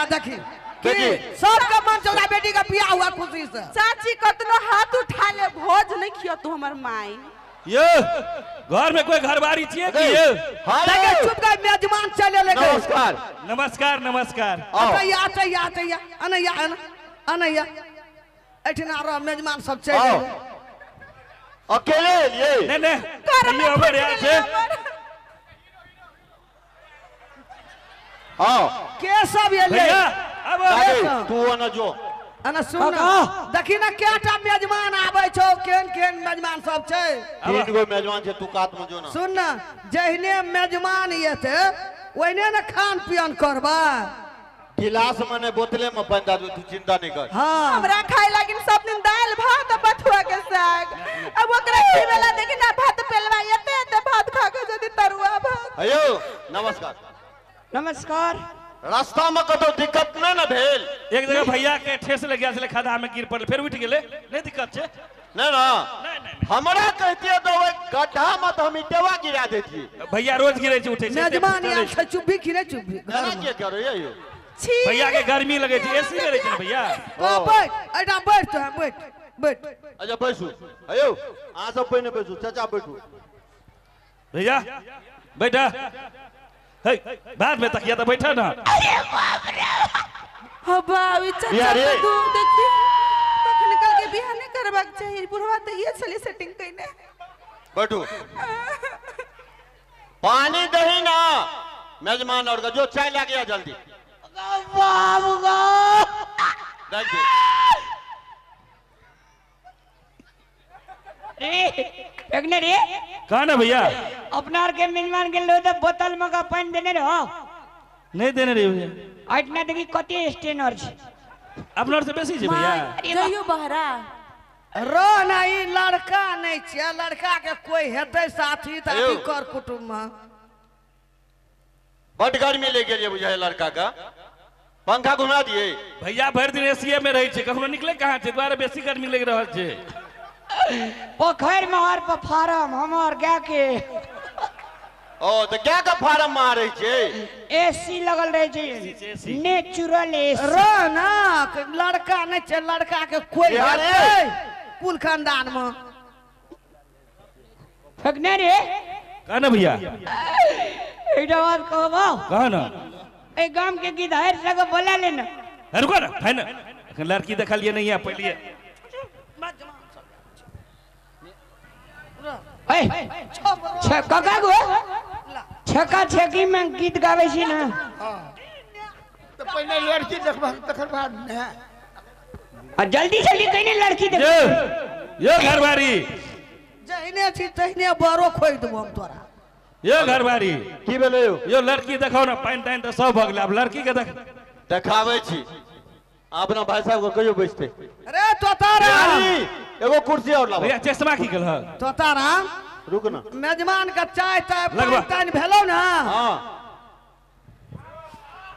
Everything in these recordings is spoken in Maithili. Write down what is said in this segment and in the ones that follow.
देखी कि बेटी। सबके मन चौरा बेटी का बियाह हुआ खुशी से। चाची कतनो हाथ उठा ले भोज नहीं खियो तू हमर माई। यो घर में कोई घरबारी छिए कि यो? हाँ देखे यौ। चुप कर, मेजबान चले ले गए। नमस्कार। नमस्कार नमस्कार। आओ। अच्छा अच्छा अच्छा, अनैया अनैया एठिना रह, मेजबान सब चलि आओ। एलै। अकेले एलियै? नहीं नहीं, घर में भैया हमर फुटि आयल गेलै छै। हमर। आओ। के सब एलै? भैया अब दादी, तू ओना जो। अना सुन ना, देखी ना केटा मेजबान आबै छौ, केहन केहन मेजबान सब छै। तीन गो मेजबान छै, तू कात में जो ना। सुन ना, जहिने मेजबान एतै ओहिने ने खान पियन करबै। गिलास में नहीं, बोतले में पानी दे, तू चिंता नहीं कर। हाँ। हमरा खाए लागिन सब दिन दालि भात आ बथुआ के साग। अब ओकरा खिबेला देखी ना भात पेलवा एते एते भात खा के जदी तरुआ भात। अयो नमस्कार। नमस्कार। रास्ता में कतौ दिक्कत नहीं ना भेल? एक जगह भैया के ठेस लग गया छलै, खदा में गिर पड़ल, फेर उठि गेलै, नहीं दिक्कत छै। नहीं ना? नहीं, नहीं। हमरा कहतियै तऽ ओहि गड्ढा में तऽ हम ईंटवा गिरा दैतियै। भैया रोज गिरे छै, उठै छै, मेजबान चलै आयल छै। छै, चुप्पी की रे चुप्पी? एना के करै यौ? छी। भैया के गर्मी लगै छै, एसी में रहै छै ने भैया। ओ बैठ, एहिठाम बैठ तो बैठ बैठ। अच्छा बैसू। अयौ अहाँ सब पहिने बैसू, चाचा बैठू। भैया बैठा हे, बाद में तकिया तऽ बैठा ना। हो बाबी चाचा बिहार रे। के दूध देखी तखन निकल के बियाह नहीं करबाक चाही। बुढ़वा तऽ ये छली सेटिंग कइने। बैठू। पानी दही ना मेजमान और जो चाय ला गया जल्दी। बाबू गो। Thank you. रे फेंकने रे। कहा ना भैया? अपना आर के मेजबान के लो तो बोतल में का पानी देने रहो। नहीं देने रहे भैया। अटना देखी कते स्टेनर छै। अपना से बेसी छै भैया। अरे वाह। जइयो बहरा। रो ना, ई लड़का नहीं छै, लड़का के कोई हेतै साथी ताथी अयो। कर कुटुम्ब में। बड गर्मी ले गेलियै बुझाय लड़का का। पंखा घुमा दिए। भैया भरि दिन एसीए में रहै छै, कखनो निकले कहाँ छै, दुआरे बेसी गर्मी लागि रहल छै। पोखरि में हर पर फारम हमर गाय के। ओ तऽ गाय के फारम मारै छै। एसी लगल रहै छै, एसी। Natural AC. रो ना, लड़का नहीं छै, लड़का के कोई बिहार रे। हेतै कुल खानदान में। फेंकने रे। कहा ना भैया? एकटा बात कहबो? कहा ना। ए गाम के गिधार सबके बोला ले ना। हे रुको ना, है ना, एखन लड़की देखलिए नहीं है पहले। ए, कका गो छका छकी में गीत गाबै छी ना। तऽ पहिने लड़की देखबह तकर बाद ने। आ जल्दी जल्दी कहिने लड़की देख। यो यो घरवारी। जहिने छी तहिने बरो खोइ देबो हम तोरा। यो घरवारी। की भेलै यौ? यो लड़की देखाउ ना, पानि तानि तऽ सब भऽ गेलै, आब लड़की के देख। देखाबै छी। अपना भाई साहब के कहियो बैसते। अरे तोताराम। बिहारी, एगो कुर्सी और लाबो। भैया चश्मा की गेल हँ? तोताराम। रुक ना। मेजबान के चाय ताय लगबा। पानि तानि भेलौ ना? हाँ।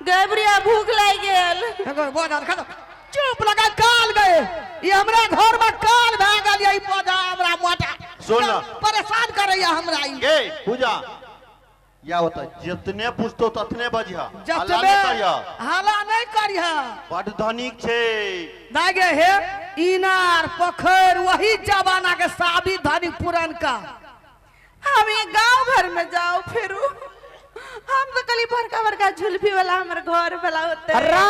गैबरिया भूख लागि गेल। एगो बोझा खा चुप लगा काल गए। ई हमरा घर में काल भए गेल, ई बोझा हमरा मोटा। सुन ना। परेशान करैया हमरा ई। गे पूजा या होता जितने पूछतो ततने बजिहा। हल्ला जतबे नहि करिहा। हल्ला नहीं करिहा। बड धनिक छै। दागे हे इनार पोखर वही जमाना के साबी धनिक पुरनका। हम ये गांव भर में जाओ फिरू। हम तो कली बड़का बड़का झुलफी वाला हमर घर वाला होते। अर्रा।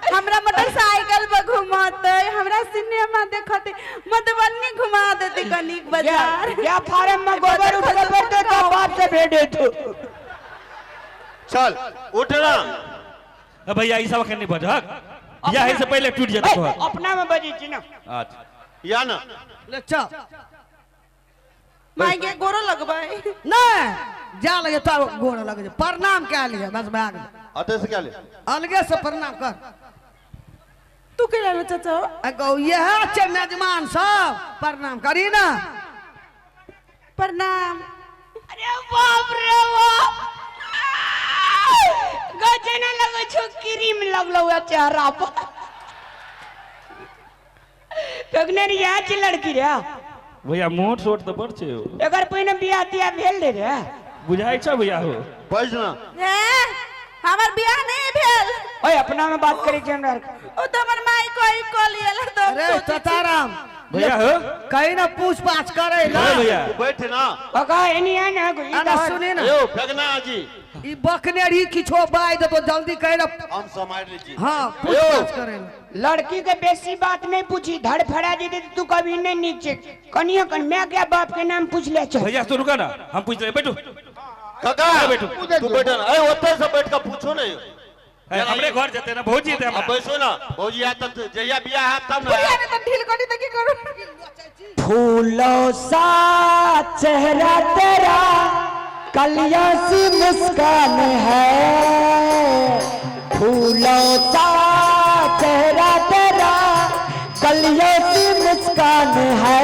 हमरा मोटरसाइकिल पर घुमाते, हमरा सिनेमा देखते, मधुबनी घुमा देते कनिक बाजार। या फार्म में गोबर उठबे पड़ते तो बाप से भेंट हेतौ। चल उठ ना। अ भैया ई सब अखन नहीं बजहक, बियाह से पहले टूट जेतौ तोहर। अपना में बजै छी ना। अच्छा। या ना। ले चल। माय के गोरो लगबै। नहीं जा लगे तो गोड़ लगे, प्रणाम कए लिए बस भए गेलै। अते से कए ले? अलगे से प्रणाम कर। तू के लेलो चाचा? अगो यह छै मेजमान सब, प्रणाम करी ना। प्रणाम। अरे बाप रे बाप, गजना लगै छौ क्रीम लगलौ है चेहरा पर। फेकने रे यहाँ छै लड़की रे। भैया मोट सोट तऽ बड़ छै। एकर पहिने बियाह तियाह भेल रहे रे? बुझाइ छौ भैया हो? बैस ना। हे, हमर बियाह नहीं भेल। ओए अपना में बात करै छी हमरा। ओ त हमर माई कोई कह लियल त। अरे तताराम भैया हो। कहीं ना पूछ पाछ करे ना। अरे भैया बैठ ना। काका एनी आ ना। अरे सुनी ना। यौ फेगना जी। ई बकनेरी किछो बाय दे तो जल्दी कहीं ना। हम समार लै छी। हाँ पूछ पाछ करे। लड़की के बेसी बात नहीं पूछी, धड़फड़ा दे तू कभी नहीं नीचे कनियो कन मैं क्या बाप के नाम पूछ ले चल। भैया तू रुका ना, हम पूछ ले। बैठो काका बैठो। तू बैठो ना। ए ओतै से बैठ के पूछो ने। हमरे घर जते ना भौजी ते हमरा। बैसो ना भौजी आ तब जहिया बियाह हैत तब ना। बुढ़िया ने त ढील करी त की करू। फूलों सा चेहरा तेरा कलियों सी मुस्कान है, फूलों सा चेहरा तेरा कलियों सी मुस्कान है,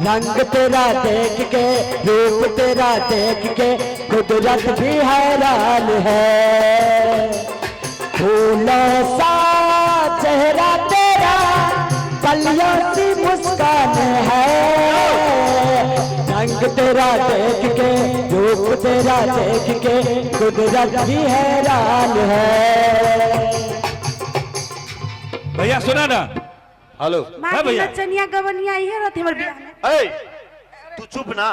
रंग तेरा देख के रूप तेरा देख के कुदरत भी हैरान है, फूलों सा चेहरा तेरा कलियों सी मुस्कान है, रंग तेरा देख के रूप तेरा देख के कुदरत भी हैरान है। भैया सुना ना। हेलो मां भैया। नचनिया गवनिया इहे रहते हमर बियाह में। ए तू चुप ना,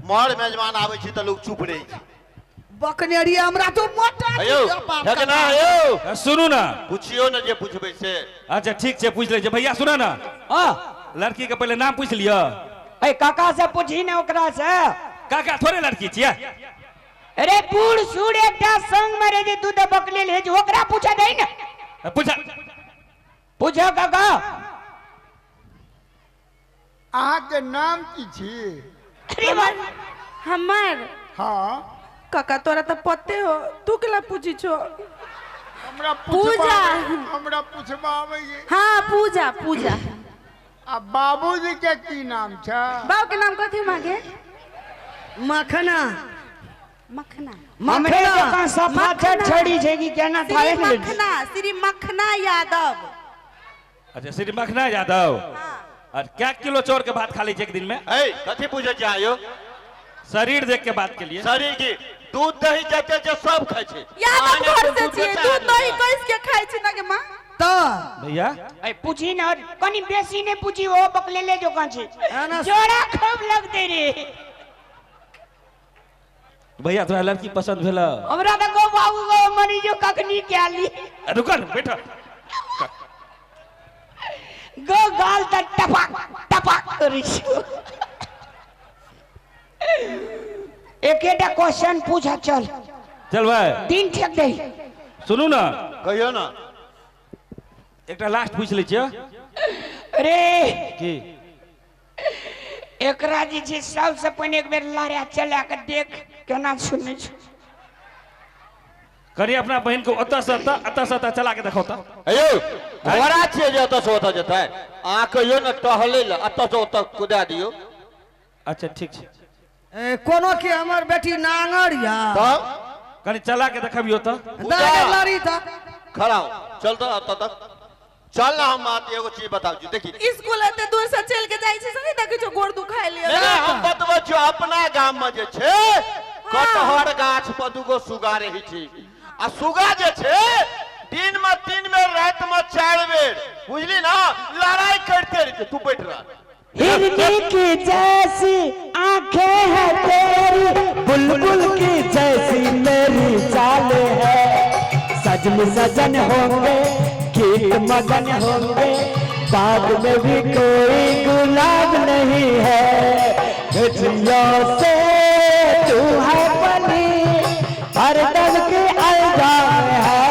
मर मेजबान आबै छी त लोग चुप रहै छै। बकनेरी हमरा तो मोटा। अयो फेगना यौ सुनू ना। पूछियो ना जे पूछबै से। अच्छा ठीक छै पूछ लै छै। भैया सुना ना। हां लड़की के पहले नाम पूछ लियो। ए काका से पूछी ना ओकरा से। काका थोड़े लड़की छियै। अरे बूढ़ सूढ़ एकटा संग में रहे जे दूध बकलेल हे जे ओकरा पूछा दे ना। पूछा पूछो काका। अहाँ के नाम की छी? अरे हमर। हाँ काका तोरा त पते हो, तू केला पूछी छो? हमरा पूजा। हमरा पूछबा आबै। हाँ पूजा पूजा। आ बाबूजी के की नाम छै? बाबू के नाम कथी मांगे? मखना। मखना। हमरे जकाँ सफा छड़ी छै कि केना थारे श्री मखना, श्री मखना यादव। अच्छा श्री मखना यादव। और क्या किलो चोर के भात खा ली एक दिन में? ए कथी पूछै छी आयो? शरीर देख के बात के लिए। शरीर की दूध दही जते जे सब खाइ छै। यादव घर से छियै, दूध दही कैस के खाइ छै ना के मां? त भैया ए पूछी ना कनी बेसी ने पूछी, ओ बकले ले जो कांची जोड़ा खूब लगते रे। भैया तोरा लड़की पसंद भेल? हमरा त गो बाबू गो मरी जो कखनी के आली। रुक बैठ। गो गाल त टपक टपक करै छै। एकेटा क्वेश्चन पूछा चल। चल भाई दिन ठेक दे। सुनू ना। कहियो ना। एकटा लास्ट पूछ लै छियै। अरे की एकरा जे छै सबसे पहिने एक बेर लारा चला के देख केना सुनै छै। करी अपना बहन को ओतऽ से ओतऽ अतऽ से ओतऽ चला के देखो त। अयो घोड़ा छियै जे ओतऽ से ओतऽ जेतै? अहाँ कहियो ने टहलै लए अतऽ से ओतऽ कुदा दियौ। अच्छा ठीक छै। ए कोनो के हमर बेटी नांगर या तब कनी चला के देखबियो त। दागर लड़ी त खड़ा हो चल त अतऽ तक चल ना। हम बात एगो चीज बताउ छी देखी स्कूल एते दूर से चल के जाइ छै से नहीं देखै छौ गोर दुखाइ लियो। नहीं हम बतबै छियौ अपना गाम में जे छै कटहर गाछ पर दूगो सुगा रहै छै आ सुगा जे छै दिन में 3 बेर रात में 4 बेर बुझली ना लड़ाई करते रहै छै। तू बैठ रह। हिरनी की जैसी आंखें हैं तेरी, बुलबुल की जैसी मेरी चाल है, सजन सजन होंगे गीत मगन होंगे, बाग में भी कोई गुलाब नहीं है, खुशियों से तू है बनी हर दम की अंजाम है,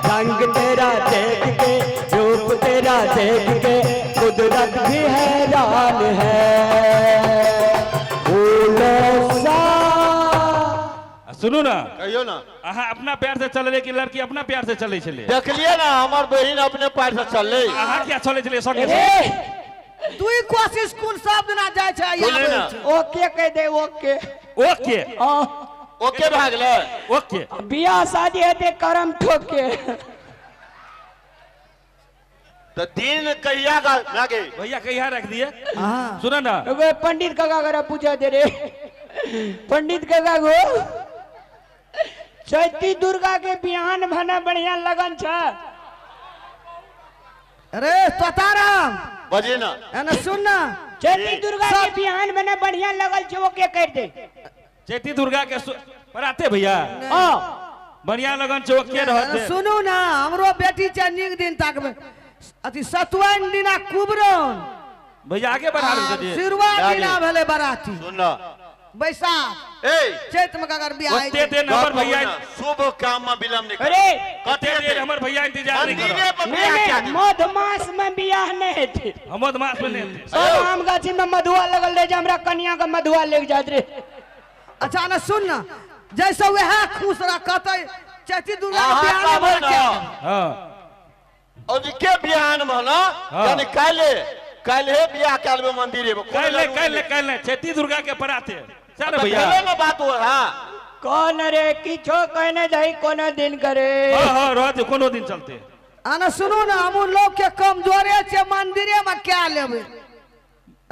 रंग तेरा देख के रूप तेरा देख के कुदरत भी हैरान है, फूलों सा। सुनू ना। कहियो ना। अहाँ अपना प्यार से चलले कि लड़की अपना प्यार से चले छले? देखलिए ना हमर बहिन अपने पैर से चलले। अहाँ क्या चले छले संगे? दुई कोस स्कूल सब दिना जाय छै। ओके कह दे। ओके ओके ओके भए गेलै। ओके बियाह शादी हेतै करम ठोके। तो दिन कहिया लागे भैया कहिया रख दिए? सुना ना एगो पंडित काका करा पूछा दे रे। पंडित काका गो चैती दुर्गा के बिहान भने बढ़िया लगन छ। अरे तोताराम बजे ना एने सुन ना। चैती दुर्गा के बिहान भने बढ़िया लगल छै, ओके कर दे। चैती दुर्गा के पराते भैया हां बढ़िया लगन छै, ओके रहत दे। सुनू ना, हमरो बेटी छै नीक दिन तकबै अथी सतुआइन दिना कुबरन भैया आगे बढ़ा दे दीजिए। सिरुआ दिना भेलै बराती। सुन ना बैसाख ए चैत में अगर बियाह ओते होइ दिन हमर भैया शुभ काम में विलंब नहीं अरे कते ओते दिन हमर भैया इंतजार नहीं मंदिरे करत। पर नहीं बियाह क्या नहीं, मधमास में बियाह नहीं हेतै। हमर मास में नहीं हेतै। सब आम गाछी में मधुआ लगल रहे, जे हमरा कनिया के मधुआ लेके जात रे। अच्छा ना सुन ना, जैसे वह खुश रखतै चैती दुर्गा के अहाँ बियाह कहबै भेल ना के। हां और जे के बिहान में ना हाँ। यानी काल्हे काल्हे बियाह काल्हे मंदिरे में काल्हे काल्हे काल्हे चैती दुर्गा के पराते चल भैया भैया ना बात हो हां कौन रे किछो कहने जाई कोनो दिन करे। हां हां रह दे, कोनो दिन चलते। आना सुनू ना, हमू लोग के कमजोरे छै, मंदिरे में क्या लेबै,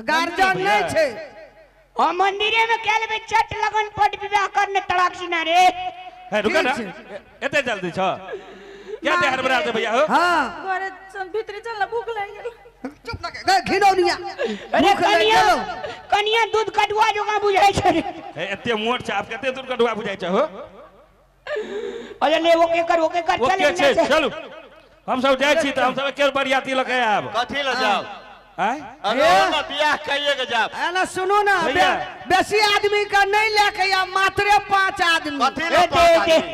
गार्जियन नहीं छै। और मंदिरे में क्या लेबै, चट लगन पट विवाह करने तड़ाक सिना रे। है रुका ना, ठीक छै। एते जल्दी छ क्या दे हड़बड़ा दे भैया हो। हां घरे चल भीतरी चल ना, भूख लागि गेल। चुप ना गए घिनौनिया। अरे भूख लागि कनिया गेलौ। कनिया दूध कटुआ जोका बुझाइ छै रे। हे एते मोट छै, आप कते दूध कटुआ बुझाइ छै हो। अरे ले ओके कर, ओके कर, चल ओके छै, चल। चलू हम सब जाइ छी त हम सब एके बरियाती लके आएब। कथी ल जाओ आय अरे ना बियाह कहिए के जाब। एना सुनू ना, भैया। बेसी आदमी का नहीं लेके आ, मात्रे 5 आदमी। कथी ल ए, पाँच दे, दे। आदमी?